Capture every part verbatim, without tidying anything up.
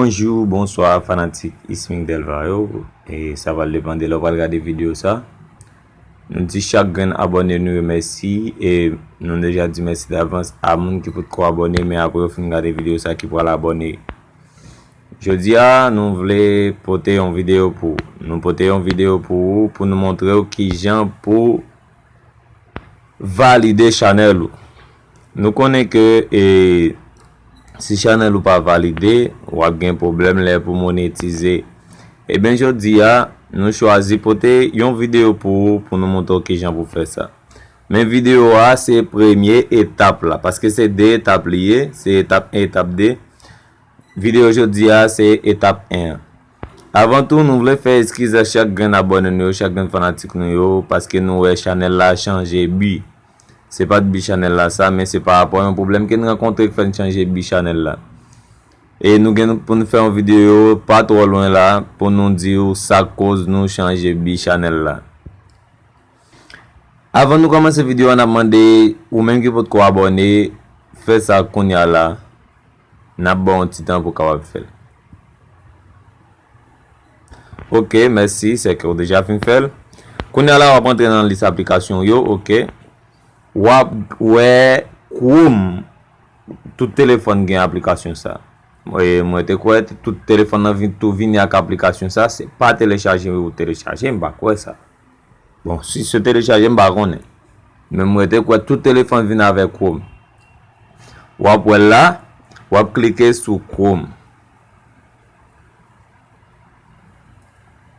Bonjou, bonswa, fanatik Ismik Delva yo. E sa pral depann de lè w pral gade videyo sa. Nou di chak grenn abòne nou yo mèsi. E nou deja di mèsi davans a moun ki potko abòne, men apre yo fin gade videyo sa ki pral abòne. Jodi a, nou vle pote yon videyo pou ou. Nou pote yon videyo pou ou, pou nou montre w kijan pou valide chanèl ou. Nou konnen ke, e, si chanèl ou pa valide, w ap gen pwoblèm lè pou monetize. Ebyen, jodi a, nou chwazi pote yon videyo pou ou, pou nou montre w kijan pou fè sa. Men videyo a, se premye etap la, paske se de etap li ye, se etap en, etap de. Videyo jodi a, se etap en an. Avan tou, nou vle fè eskiz a chak grenn abòne nou yo, chak grenn fanatik nou yo, paske nou wè chanèl la chanje bi. Se pa t bi chanèl la sa, men se pa rapò yon pwoblèm ke n rankontre k fè n chanje bi chanèl la. E nou gen pou n fè yon videyo pa twò lwen la pou nou di w sa k koz nou chanje bi chanèl la. Avan nou kòmanse videyo a, n ap mande ou menm ki potko abòne, fè sa kounye a la. N ap ba w yon ti tan pou w kapab fè l. Ok, mèsi, sèke w deja fin fè l. Kounye a la, w ap antre nan lis aplikasyon yo, ok. W ap wè Chrome. Tout telefòn gen aplikasyon sa. Mwen, mwen te kwè tout telefòn nan vin, tou vini ak aplikasyon sa. Se pa telechaje ou telechaje, m pa kwè sa. Bon, si se telechaje, m pa konnen. Men mwen te kwè tout telefòn vin avèk Chrome. W ap wè l la, w ap klike sou Chrome.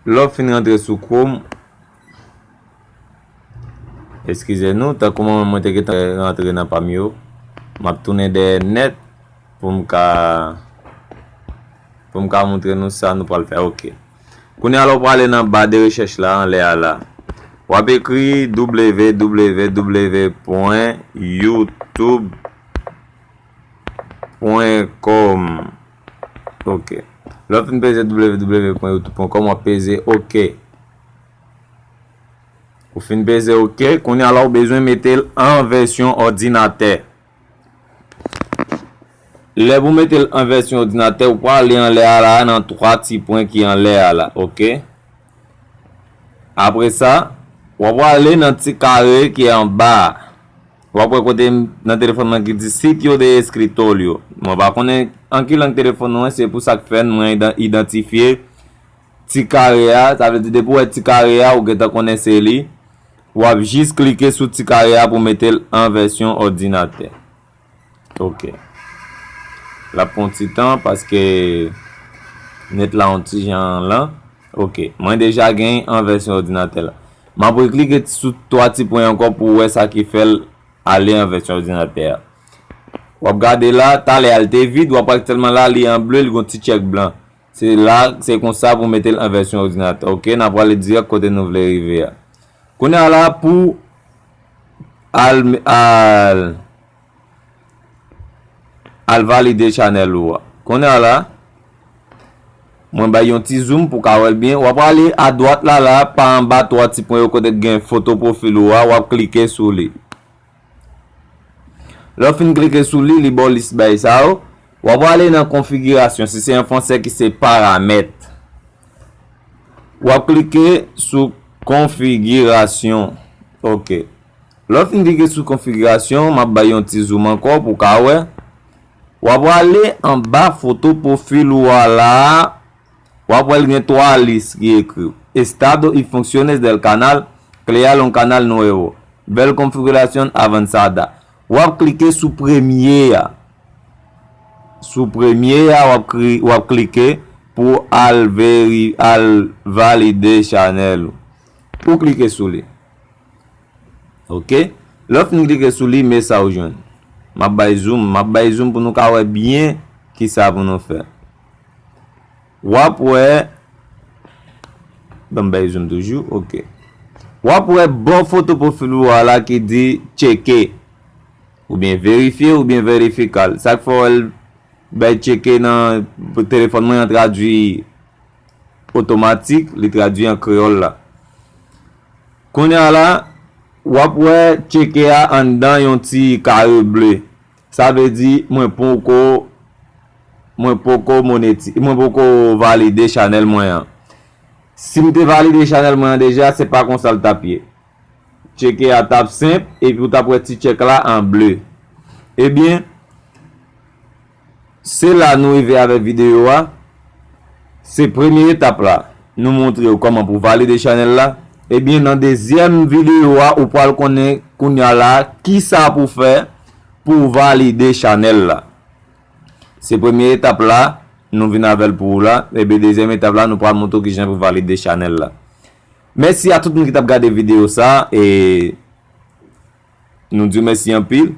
Lè w fin rantre sou Chrome, eskize nou, tankou mwen, mwen te gentan rantre nan pa m yo, m ap tounen dèyè nèt pou m ka, pou m ka montre nou sa nou pral fè. Ok. Kounye a la, w prale nan ba de rechèch la, anlè a la. W ap ekri w w w pwen youtube pwen com. Ok. Lè w fin peze w w w pwen youtube pwen com, w ap peze ok. Ou fin peze ok, kounye a la w bezwen mete l an vèsyon òdinatè. Lè pou mete l an vèsyon òdinatè, ou prale anlè a la, nan twa ti pwen ki anlè a la, ok? Apre sa, w ap prale nan ti kare ki anba a. W ap wè kote m, nan telefòn mwen ki di sitio de escritorio. Mwen pa konnen an ki lang telefòn nou an, se pou sa k fè mwen idan-, idantifye ti kare a. Sa vle di depi w wè ti kare a, ou gentan konnen se li. W ap jis klike sou ti kare a pou mete l an vèsyon òdinatè. Ok. L ap pran ti tan paske nèt la yon ti jan lan. Ok. Mwen deja gen an vèsyon òdinatè la. M ap reklike sou twa ti pwen ankò pou w wè sa ki fè l ale an vèsyon òdinatè a. W ap gade la, talè a l te vid, w ap wè aktyèlman la, li an ble, li gon ti tchèk blan. Se la, se konsa pou mete l an vèsyon òdinatè. Ok, n ap prale dirèk kote nou vle rive a. Kounye a la, pou al, al, al valide chanèl ou a. Kounye a la, mwen bay yon ti zoom pou ka wè l byen. W ap prale adwat la, la, pa anba twa ti pwen yo kote k gen foto pwofil ou a, w ap klike sou li. Lè w fin klike sou li, li ba w lis bay sa yo. W ap prale nan konfigirasyon, si se an fransè ki se paramèt. W ap klike sou konfigirasyon. Ok. Lè w fin klike sou konfigirasyon, m ap bay yon ti zoom ankò pou w ka wè. W ap prale anba foto pwofil ou a la a. W ap wè l gen twa lis ki ekri Estado y funciones del canal, crear un canal nuevo, ver configuración avanzada. W ap klike sou premye a. Sou premye a, w ap kri-, w ap klike pou al veri-, al valide chanèl ou. Ou klike sou li. Ok? Lè w fin klike sou li, men sa w jwenn. M ap bay zoom, m ap bay zoom pou nou ka wè byen kisa pou nou fè. W ap wè, ban m bay zoom toujou, ok. W ap wè bò foto pwofil ou a la ki di tcheke, oubyen verifye, oubyen verifikal. Sa k fè w wè l bay tcheke nan telefòn mwen an tradui otomatik, li tradui an kreyòl la. Kounye a la, w ap wè tcheke a anndan yon ti kare ble. Sa vle di, mwen poko mwen poko moneti, mwen poko valide chanèl mwen an. Si m te valide chanèl mwen an deja, se pa konsa l t ap ye. Tcheke a t ap senp, epi w t ap wè ti tchèk la an ble. Ebyen, se la nou rive avèk videyo a. Se premye etap la. Nou montre w kòman pou valide chanèl la. Ebyen, nan dezyèm videyo a, ou pral konnen kounya la kisa pou fè pou valide chanèl la. Se premye etap la, nou vin avè l pou ou la. Ebyen, dezyèm etap la, nou pral montre w kijan pou valide chanèl la. Mèsi a tout moun ki t ap gade videyo sa, e nou di w mèsi anpil.